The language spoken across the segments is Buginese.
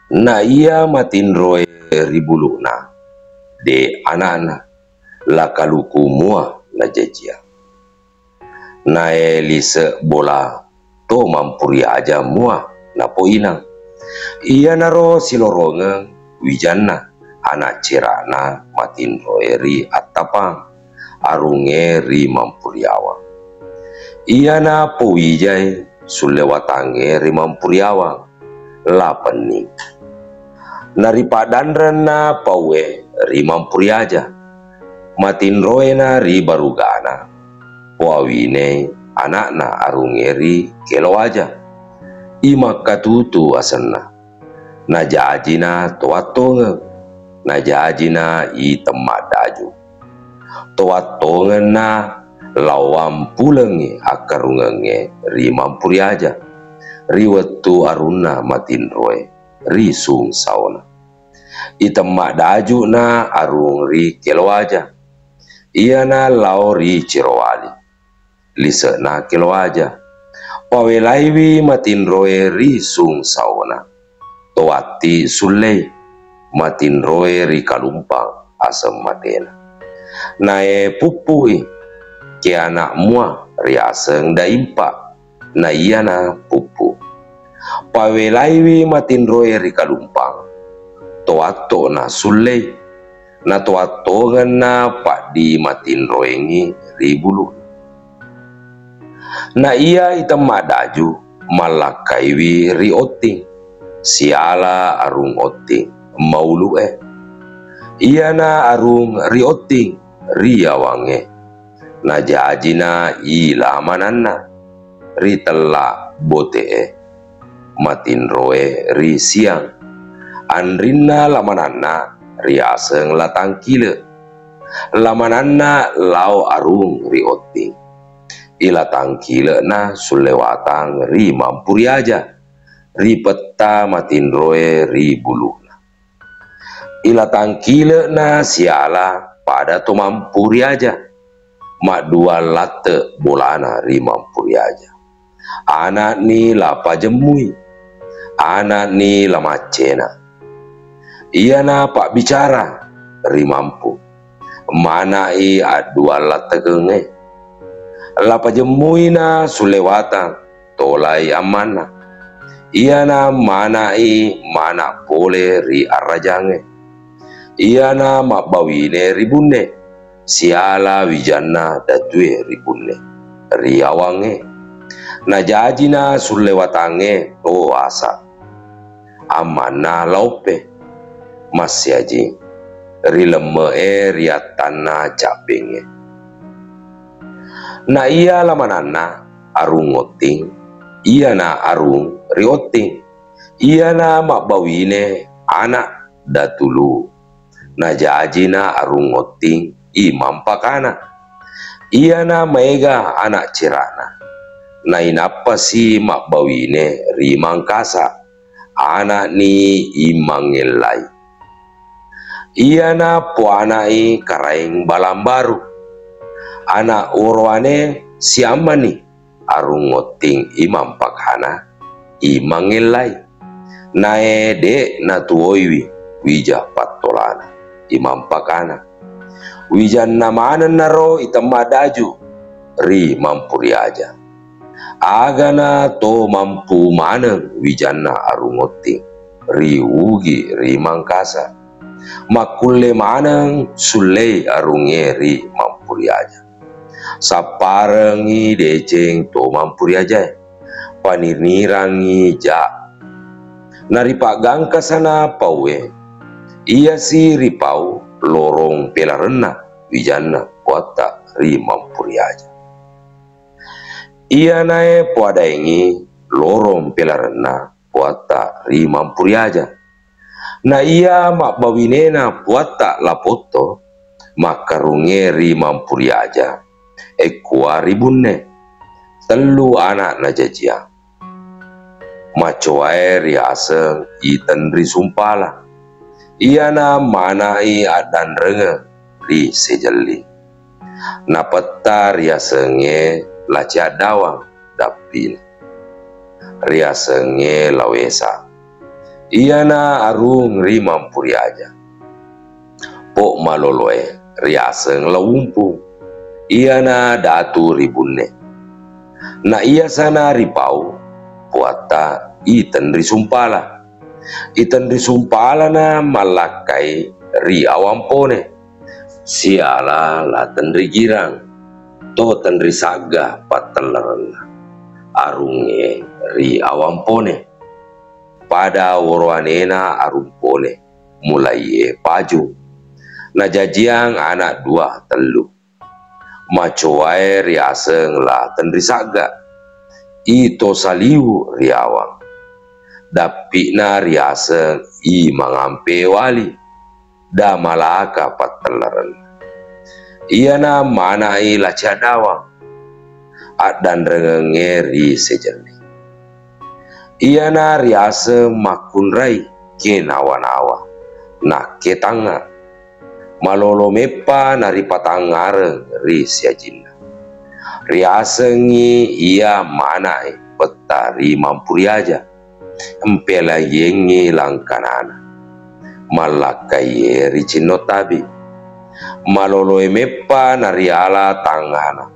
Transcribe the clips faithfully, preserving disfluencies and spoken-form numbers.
Na iya matinroé ri bulu'na, dé' ana'na, la kaluku mua najajiang. Naé lise' bola to Mampu Riaja mua napoinang. Iyanaro silorongeng wijanna ana' cera'na matinroé ri Attapang, arungngé ri Mampu Riawang. Iyana powijai sulléwatangngé ri Mampu Riawang, la penning. Naripaddanrenna paué ri Mampu Riaja, matinroéna ri barugana, poawiné ana'na arungngé ri Kélo Aja. I Makkatutu asenna. Najajina Towattongeng, najajina I Temmaddaju. Towattongenna lao ampulengngi akkarungengngé ri Mampu Riaja, ri wettu arunna matinroé ri Sungsaona. I Temmaddaju'na arung ri Kélo Aja, iyana lao ri Cirowali, lise'na Kélo Aja. Pawélaiwi matinroé ri Sungsaona. Towatti Sulléi, matinroé ri Kalumpang aseng maténa. Naé puppu'i, ké ana' mua riaseng Daimpa, na iyana puppu. Pawélaiwi matinroé ri Kalumpang, towatto'na Sulléi, na towattongenna paddi matinroéngngi ri bulu. Na iya I Temmaddaju mallakkaiwi ri Otting, siala Arung Otting maulu'é. Iyana Arung ri Otting ri Yawangngé, najajina I Lamananna ri Tella Bote'é, matinroé ri Siang. Anrinna Lamananna riaseng La Tangkile'. Lamananna lao arung ri Otting. I La Tangkile'na sulléwatang ri Mampu Riaja, ri petta matinroé ri bulu'na. I La Tangkile'na siala pada to Mampu Riaja. Maddua latte' bolana ri Mampu Riaja. Ana'ni La Pajemmui, ana'ni La Maccena. Iyana pabbicara ri Mampu. Mana'i addua lattekengngé. La Pajemmuina sulléwatang tolai ammanna. Iyana mana'i mana' polé ri arrajangngé. Iyana mabbawiné ri Bunné, siala wijanna datué ri Bunné, ri Yawangngé. Najajina sulléwatangngé to Asa. Ammanna La Oppé, masséajing, ri lemme'é ri attanna Cabbéngngé. Na iya lamananna Arung Otting, iyana Arung ri Otting, iyana mabbawiné ana' Datu Luwu. Najajina Arung Otting I Mampakana. Iyana maéga ana' cera'na. Nainappasi mabbawiné ri Mangkasa, ana'ni I Mangellai. Iyana poana'i Karaeng Balambaru. Ana' worowané siammani Arung Otting I Mampakana, I Mangellai. Naé dé' natuwoiwi wija pattolana I Mampakana. Wijanna manennaro I Temmadaju ri Mampu Riaja. Agana to Mampu maneng wijanna Arung Otting ri Ugi ri Mangkasa. Makkullé maneng sulléi arungngé ri Mampu Riaja. Sapparengngi décéng to Mampu Riajaé, paninirangngi ja. Naripaggangkasana paué, iyasi ripau lorong pélarenna wijanna Puatta ri Mampu Riaja. Iyanaé poadaéngngi lorong pélarenna Puatta ri Mampu Riaja. Na iya mabbawinéna Puatta La Potto, makkarungngé ri Mampu Riaja, ékkua ri Bunné, tellu ana' najajiang. Macowaé riaseng I Tenri Sumpala. Iyana mana'i addanrengeng ri Séjelling. Napetta riasengngé La Ciaddawang dappina. Riasengngé La Wésa. Iyana arung ri Mampuriaja. Pok maloloe riaseng La Wumpung. Iyana datu ri Bunne. Na iyasana ripau, puatta I Tenri Sumpala. I Tenri Sumpalana mallakkai ri Awampone. Siala La Tenri Girang, to Tenri Sagga pattellarenna. Arungnge ri Awampone. Pada woroanena Arumpone, mulaiye Pajung. Najajiang anak dua tellu. Macowae riaseng La Tenri Sagga. I To Saliu riawang. Dappi'na riaseng I Mangampe Wali. Damalaka pattellarenna. Iyana mana'i La Ciaddawang. Addanrengengnge ri Sejelli. Iyana riaseng Makkunrai ke nawa-nawa, nakke tangnga. Malolo meppa naripatangngareng ri siajinna. Riasengngi iya mana'i petta ri Mampuriaja. Mpelayengngi langkanana. Mallakkaiye ri Cinnotabi. Maloloe meppa nariala tangngana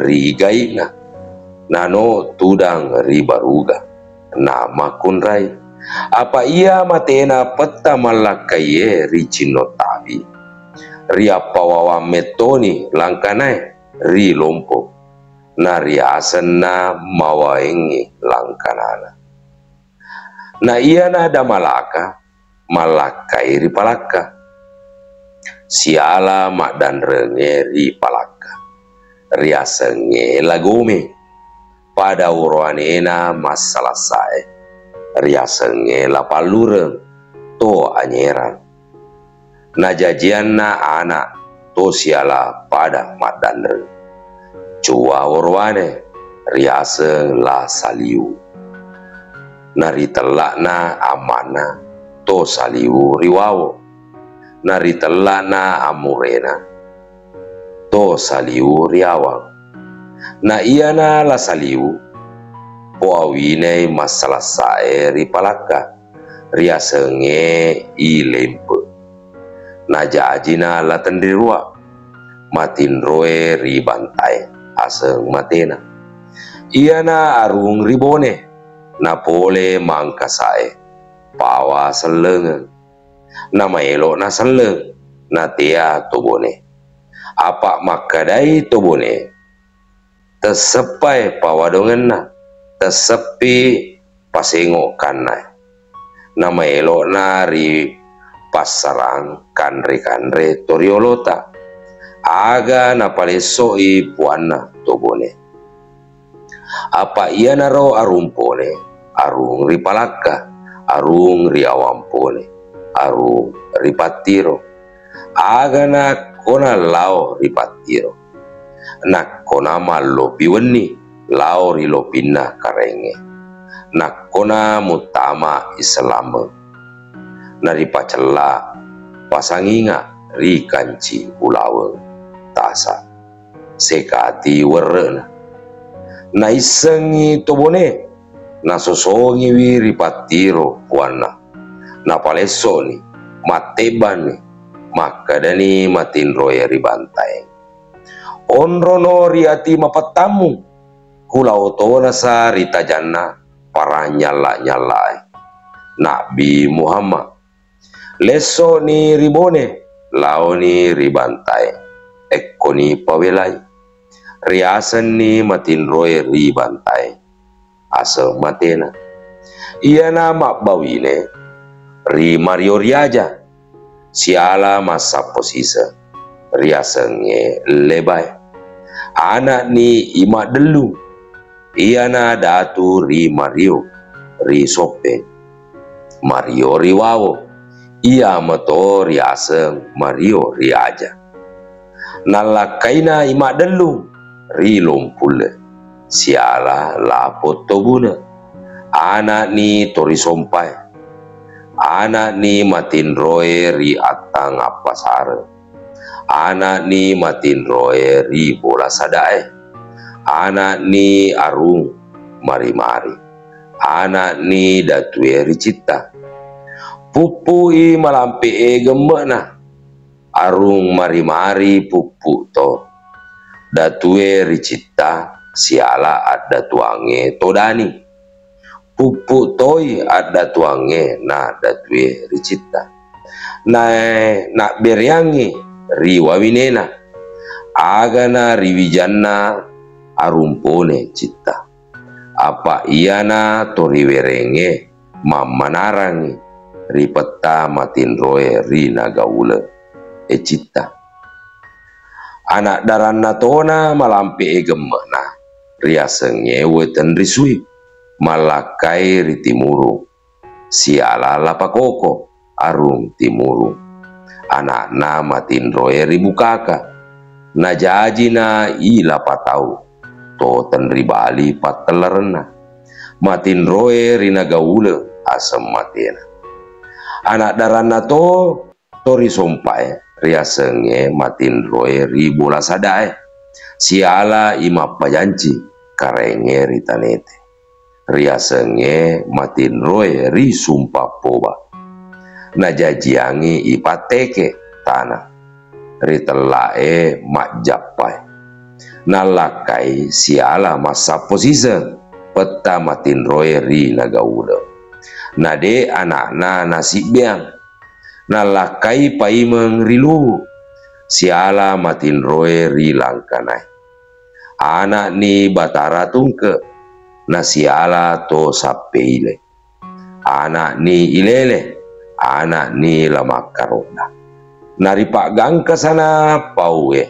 ri gai'na. Nano tudang ri Baruga. Na Makkunrai. Apa iya matena petta mallakkaiye ri Cinnotabi. Riappawawang mettoni langkanae ri Lompo. Nariasenna mawaengngi langkanana. Na iyana damalaka mallakkai ri Palakka. Siala maddanrengnge ri Palakka. Riasengnge La Gome. Pada woroanena massalassae. Riasengnge La Pallureng. To Anyerang. Najajianna ana' to siala pada maddanreng. Cua worowane riaseng La Saliu. Naritella'na ammanna to Saliu ri Wawo. Naritella'na ammurena to Saliu ri Awang. Na iyana La Saliu poawinei massalassae ri Palakka. Riasengnge I Lempe. Najajina La Tenrirua, matinroe ri Bantaeng, aseng matena. Iyana arung ri Bone, napole Mangkasae, pawa sellengeng. Namaelo naselleng, natea to Bone. Apa makkedai to Bone, tesseppai pawadongenna, tesseppi pasengo kannae. Namaelona ri passarang kanre-kanre toriolota. Aga napalessoi puanna to Bone. Apa iyanaro Arumpone, arung ri Palakka, arung ri Awampone, arung ri Pattiro. Aga nakkona lao ri Pattiro. Nakkona mallopi wenni lao ri lopinna Karaengnge. Nakkona muttama Islam. Naripacella pasanginga ri Kanci Ulaweng Tasa. Sekati werre'na. Naissengngi to Bone, nasosongiwi ri Pattiro puanna. Napalessoni, mattebbanni, makkedani matinroe ri Bantaeng. Onrono ri ati mapettammu, kulao tonasa ri tajanna parang nyalla-nyallae. Nabbi Muhammad. Lessoni ri Bone, laoni ri Bantaeng. Ekkoni pawelai. Riasenni matinroe ri Bantaeng. Aseng matena. Iyana mabbawine ri Mario Riaja. Siala massappo siseng. Riasengnge Lebae. Ana'ni I Maddellung. Iyana datu ri Mario ri Soppeng. Mario ri Wawo. Iya mato riaseng Mario Riaja. Nallakkaina I Maddellung ri Lompulle. Siala La Pottobune. Ana'ni Tori Sompae. Ana'ni matinroe ri Attang Appasareng. Ana'ni matinroe ri Bola Sadae. Ana'ni Arung Mari-mari. Ana'ni Datue ri Citta. Puppu'i malampe'e gemme'na, arung mari-mari puppu to. Datue ri Citta siala addatuangnge to Dani. Puppu toi addatuangnge na datue ri Citta. Nae nabbereangngi ri wawinena. Agana ri wijanna arumpone Citta. Apa iyana to riwerengnge mammanarangngi ri petta matinroe ri Nagauleng e Citta. Anak daranna tona malampe'e gemme'na riasengnge Uwe Tenrisui, mallakkai ri Timurung, siala La Pakoko, arung Timurung. Anakna matinroe ri Bukaka. Najajina i La Patau, to Tenribali pattellarenna. Matinroe ri Nagauleng aseng matena. Anak daranna to to ri Sompae riasengnge matinroe ri Bola Sadae. Siala i Mappajanci, Karaengnge ri Tanete. Riasengnge matinroe ri Sumpappoba. Najajiangngi i Patteke tana. Ri Tellae Majjappai. Nallakkai siala massappo siseng petta matinroe ri Nagauleng. Nade anakna nasibbeang. Nallakkai paimeng ri Luwu, siala matinroe ri Langkanae. Ana'ni Batara Tungke, nasiala To Sappeile. Ana'ni Ilele, ana'ni La Makkarodda. Naripaggangkasana paue,